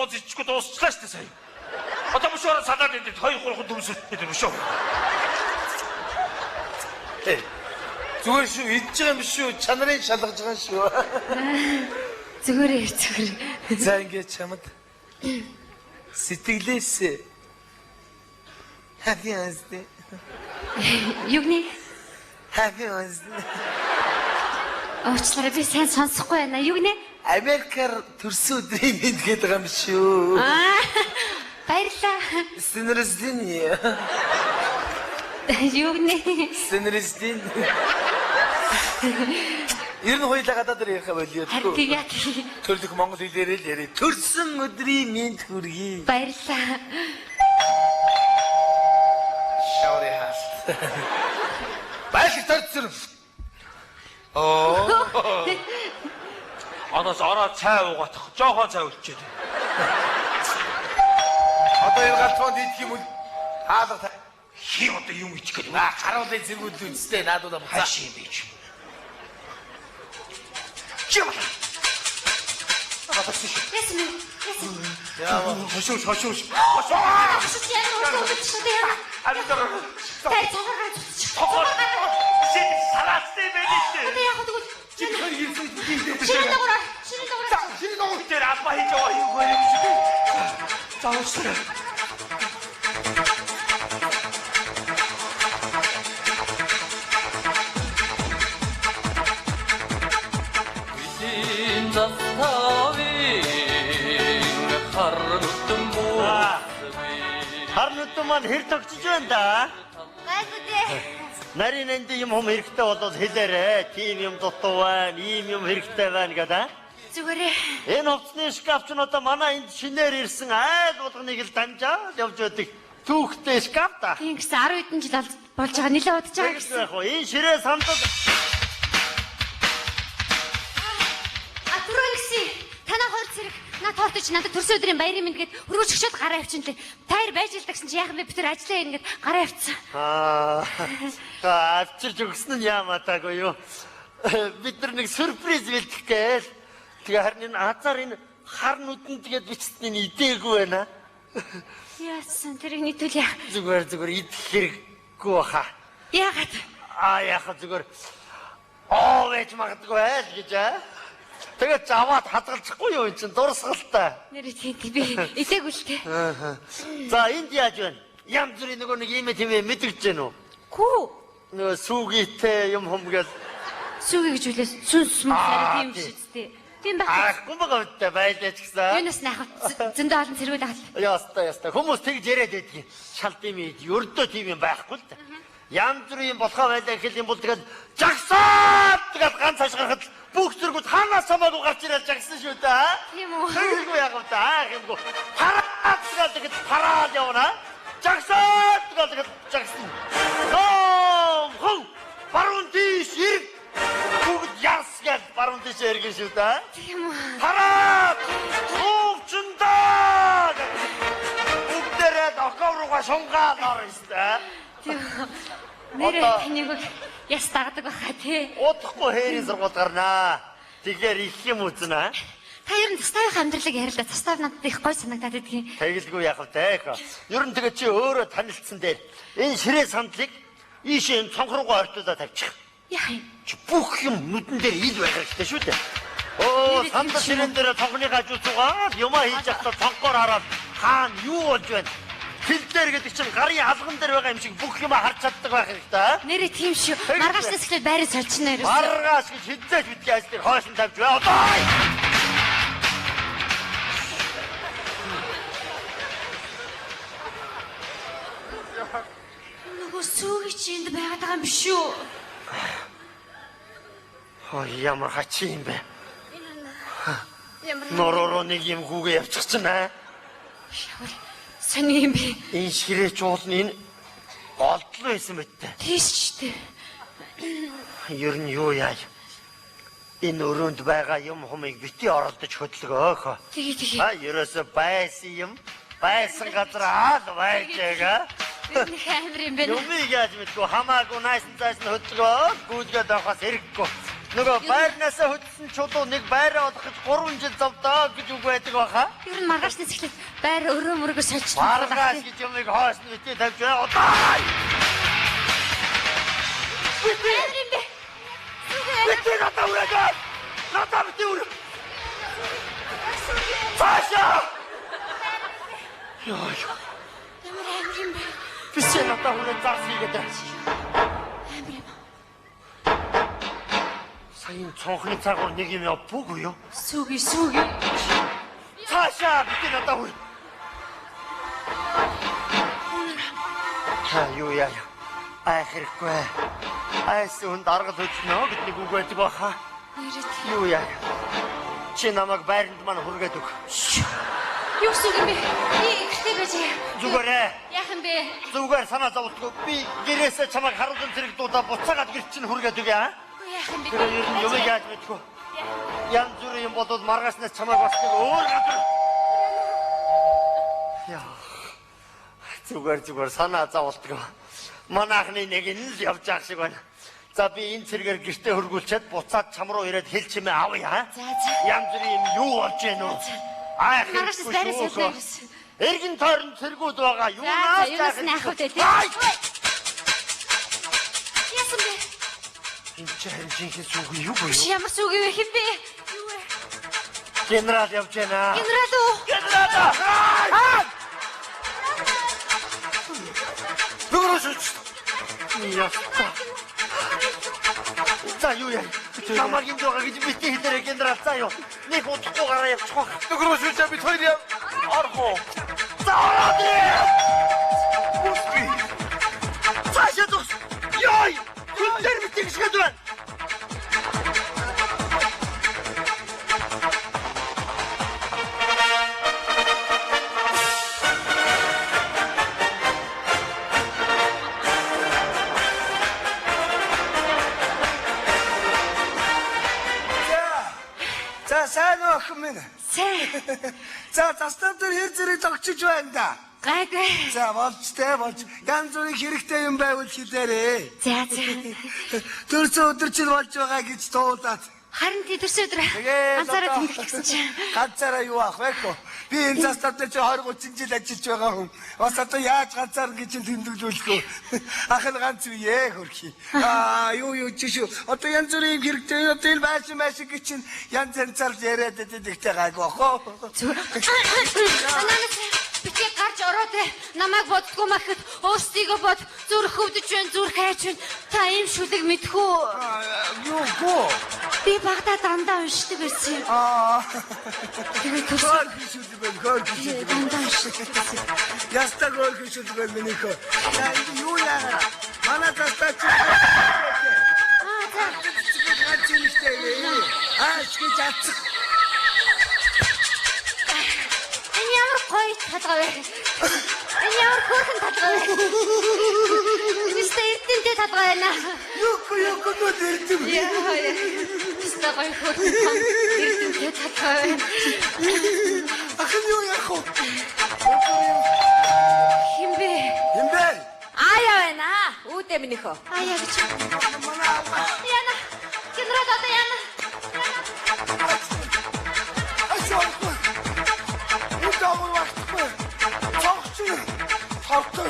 ууз ичгүй дуусчлаа шүү дээ сая. Одоо мөшөөрөө салаад идэв 2 3 төмсөлтэй мөшөө. Зүгээр шүү, идж байгаа юм шүү. Чанарыг шалгаж байгаа шүү. Зүгээр зүгээр. За ингээд чамд сэтгэлээс Happy Wednesday. Юу гинэ? Happy Wednesday. Уучлаарай би сайн сонсохгүй байна. Юу гинэ? Америкаар төрсөн өдрийн мэнд гэдэг юм шүү. Аа. Баярлалаа. Сэнрэсдин. Юу гинэ? Сэнрэсдин. Ер нь хоёулаа гадаад ярих болио. Харин тийм яа. Төрлөх монгол хэлээрээ л яриа. Төрсөн өдрийн мэнд хүргэе. Баярлалаа. Шаврын хаалт. Байлг торцсон. Оо. Анаас ороо цай уугаах. Жохон цай үлчээд. Одоо энэ галтгоонд идэх юм уу? Хаалга Хий одоо юм ичих гээд. Аа, харуулын зэргүүд үстэй наадуудаа буцаа. Хаш юм бэ чи. Чим. Яасан бэ? Яасан? Яа. Хошууш хошууш. Хошууш яа нөгөө шүү дээ. Ари дор. Тэр цогоор гарч утчих. Цогоор. Шин салаацтай байх шүү. Одоо яг тэгвэл Чи хоёр ирсэн тийм. ширээ дагавар ширээ дагавар. Ширээ дагавар. Тэр алба хийж байгаа юм гоё юм шиг. За уучлаарай. Бидний заставын хар нүдэн муу. Хар нүдэн маань хэр тогтож байна да? Гайгүй дээ. Нарийн энд юм хүм хэрэгтэй болвол хэлээрэй. Тийм юм дутуу байна, ийм юм хэрэгтэй байна гэдэг. Зүгээрээ. Энэ хувцсны шкаф ч одоо манай энд шинээр ирсэн айл болгоныг л дамжаад явж байдаг түүхтэй шкаф та. Тийм гэсэн 10 хэдэн жил болж байгаа нэлээд удаж байгаа гэсэн. Яг уу энэ ширээ сандал А түрүү гэсэн танаа хол цэрэг наа тортож надад төрсөн өдрийн баярын мэнд гээд хөргөж өгчөөд гараа явчихсан лээ. Та хоёр байж л гэсэн чи яах юм бэ? Бид тэр ажиллаа ирнэ гээд гараа явчихсан. Аа. Та авчирч өгсөн нь яамаатаагүй юу? Бид нар нэг сюрприз бэлтгэх гээл. Тэгээ харин энэ азар энэ хар нүдэнд тэгээд бичсэн нь идээгүй байна. Яасан тэрийг нийтүүл яах. Зүгээр зүгээр идэх хэрэггүй баха. Яагаад? Аа яхаа зүгээр оо байж магадгүй айл гэж аа. Тэгээд аваад хадгалчихгүй юу эн чинь дурсгалтай. Нэрээ тийм би идээгүй л те. За энд яаж байна? Янз бүрийн нөгөө нэг ийм тийм мэдгэж гэнэ үү? Гүү. Нөгөө сүгийтэй юм хум гэл Сүгэ гэж үлээс сүнс мөн Аа, тийм тий. шүү дээ. Тийм байх. аахгүй байгаа үедээ байлаа ч гэсэн. Юунаас наах зөндөө олон цэргүүд авал. Яста яста хүмүүс тэгж яриад байдгийг. Шал тийм юм ердөө тийм юм байхгүй л да. Янз бүрийн болохоо байлаа гэх юм бол тэгэл жагсаад тэгэл ганц хашгирахад бүх зэргүүд ханаас хамаагүй гарч ирэл жагсан шүү дээ. Тийм үү? Тэгэлгүй яг вэ аах юмгүй. Параад тэгэл параад явна. Жагсаад тэгэл жагсан. Том хов баруун тийш эрг бүгд яс гэл баруун тийш эргэн шүү дээ. Тийм үү? Параад хөвчөндөө бүгдээрээ оков руугаа шунгаад орно шүү дээ. Тийм үү? Нэрээ Одоо- таныг яс дагадаг байхаа тий. Удахгүй хээрийн сургууль гарнаа. Тэгэхээр их юм үзнэ. Та ер нь цастаавын амьдралыг ярил л да. Цастаав надад их гой санагдаад байдгийн. Тэгэлгүй яах вэ те. Ер нь тэгээ чи өөрөө танилцсан дээр энэ ширээ сандлыг ийшээ энэ цонх руугаа ортуудаа тавьчих. Яах юм? Чи бүх юм нүдэн дээр ил байх хэрэгтэй шүү дээ. Оо Нэрээ тийм сандал шүү. ширээн дээр цонхны гажуу цугаад юмаа хийж явахдаа цонхоор хараад хаана юу болж байна? Хил дээр гэдэг чинь гарын алган дээр байгаа юм шиг бүх юмаа харж чаддаг байх хэрэгтэй. Нэрээ тийм шүү. Тэгэлгүй. Маргаашнаас эхлээд байраа сольчихно ерөөсөө. Маргааш гэж хизээж битгий ажлыг хойш нь тавьж бай. Одоо Нөгөө сүүги чи энд байгаад байгаа юм биш үү? Хой ямар хачин юм бэ? Ямар Норороо нэг юм хүүгээ явчих чинь аа. сони юм бэ? Энэ ширээ чуулна энэ голдлоо байсан мэт. Тийш ч дээ. Ер нь юу яа? Энэ өрөөнд байгаа юм хумыг бити оролдож хөдөлгөөх. Тэгээ тэгээ. А ерөөсө байсан юм байсан газар аал байж байгаа. Тэр нэг амар юм байна. Юмыг яаж мэдгүй хамаагүй найсан цааш нь хөдөлгөө гүйдгээд байхаас хэрэггүй. Нөгөө байрнаасаа хөдөлсөн чулуу нэг байраа олох гэж 3 жил зовдоо гэж үг байдаг баха. Ер нь маргаашнаас эхлээд байр өрөө мөргөө сольж Маргааш гэж юмыг хойш нь битгий тавьж бай. Одоо. Амар юм бэ? Битгий надад үрээд. Надад битгий үр. Цаашаа. Йоо. Ямар амар юм бэ? Биш надад хүрээ зарс хийгээд. Амар юм. Саяын цонхны цагаар нэг юм явбгүй юу? Сүги сүги. Цаашаа битгий надад үр. Та юу яа? Айх хэрэггүй. Айс үнд аргал хөдлөнө гэж нэг үг байдаг баха. Нэрээ. Юу яа? Чи намайг байранд маань хүргээд өг. Юу сүг юм бэ? Би гэртээ байж. Зүгээрээ. Яах юм бэ? Зүгээр санаа зовлтгүй. Би гэрээсээ чамайг харуулсан зэрэг дуудаа буцаагаад гэрт чинь хүргээд өгье аа. Үгүй яах юм бэ? Тэр ер нь юмыг яаж мэдгүй. Янз бүрийн юм болвол маргаашнаас чамайг бас нэг өөр газар. Яа. Зүгээр зүгээр санаа зовлтгүй. Манайхны нэг нь л явж байгаа шиг байна. За би энэ цэргээр гэртээ хөргүүлчихэд буцаад чам руу ирээд хэл чимээ авъя аа. За за. Янз бүрийн юм юу болж гэнэ үү? Айх Маргаашнаас байраа солино гэсэн. Эргэн тойрон цэргүүд байгаа. За за Юунаас юунаас нь авах вэ те? Ай! Яасан бэ? Энэ чи харин жинхэнэ сүг юу буюу? Чи ямар сүг юм бэ бэ? Юу вэ? Генерал явж байна. Генерал уу? Генерал! Нөгөө шүлж. Яста. За юу яа? Намайг энд байгаа гэж битгий хэлээрэй генерал за юу. Нэг удахгүй гараа явчих واخ. Нөгөө шүлж бид хоёр яв. Орох уу? За ороод ирээ. Бус би. Цаашаа зогс. Йой! Хүн дээр битгий гисгээд байна. За сайн уу охин минь. Сайн. За застав дээр хэр зэрэг зогчиж байна да. Гайгүй. За болж тэ болж. Янз бүрийн хэрэгтэй юм байвал хэлээрээ. За за. Төрсөн өдөр чинь болж байгаа гэж туулаад. Харин тий төрсөн өдөр Тэгээд ганцаараа одоо тэмдэглэсэн чинь. Ганцаараа юу авах вэ хөө? Би энэ застав дээр чи 20 30 жил ажиллаж байгаа хүн. Бас одоо яаж ганцаар гэж тэмдэглүүлэх вэ? Ах нь ганц үе хөрхий. Аа юу юу чи шүү. Одоо янз бүрийн юм хэрэгтэй. Одоо энэ байшин байшин гэж чинь янз янзаар яриад байдаг гайгүй бах уу? Зүгээр. Анаас битгий гарч ороод намайг боддгоо махад өөрсдийгөө бод зүрх өвдөж байна, зүрх хайж байна. Та ийм шүлэг мэдхүү. Юу гоо? Би багадаа дандаа уншдаг байсан юм. Аа. Тэгээд төрсөн Хөөх шүлэг байна, хөөх шүлэг. дандаа уншдаг байсан. Ястаг хөөх шүлэг байна минийхөө. За энэ юу яагаад? Манай застаа чи Аа за. ганц юмштэй. Ааш гэж ацх. Энэ ямар гоё толгой вэ? Энэ ямар хөөрхөн толгой вэ? Энэ өстой эрдэнэтэй толгой байна. Юку юку нүд эрдэм. Яа яа. Өстой гоё хөөрхөн том эрдэнэтэй толгой байна. Ах нь юу яах вэ? Хин бэ? Юм бэ? Аяа байна. Үүдээ минийхөө. Аяа гэж. Манай аваа. Яна. Генерал одоо яна. Ашаагүй. Үдээ багтахгүй. Цогч. Тавтай.